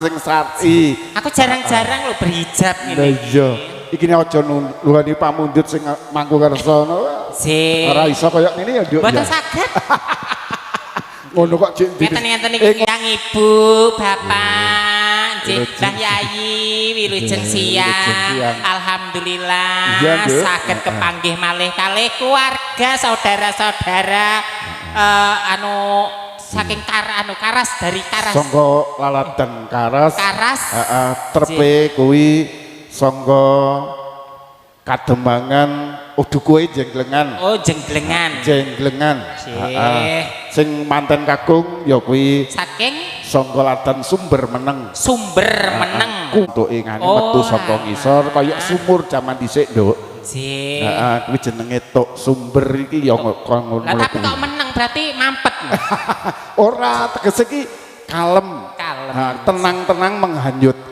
Sing syar'i. Aku jarang-jarang lho berhijab Lah ngene. Iya, iki aja nuhani pamundhut sing mangku kersa ngono. Sik. Ora iso kaya ngene ya, Nduk. Mboten Ya. saged. Ngono kok jek Ngeten-ngeten iki kang ibu, bapak, nggih, Wilujeng. Mbah Yayi, wilujeng Wilujeng siang. siang. Alhamdulillah Iya, Nduk. Saged kepanggih malih kalih keluarga, saudara-saudara, anu saking anu Karas, dari Karas. Sangka Laladan Karas. Karas. Heeh, trepe kuwi sangka Kademangan udu kuwi Jenglengan. Oh, Jenglengan. Jenglengan. Heeh. Sing manten kakung ya kuwi Saking sangka Ladan Sumber Meneng. Sumber Meneng. Kuntuke ngene Oh, metu saka ngisor kaya sumur jaman dhisik, Nduk. Nggih. Heeh, kuwi jenenge Tuk Sumber iki ya ngono Lah, tapi kuwi. Kok meneng berarti mampet. Ora, tegese iki kalem. Kalem. Nah, tenang-tenang menghanyutkan.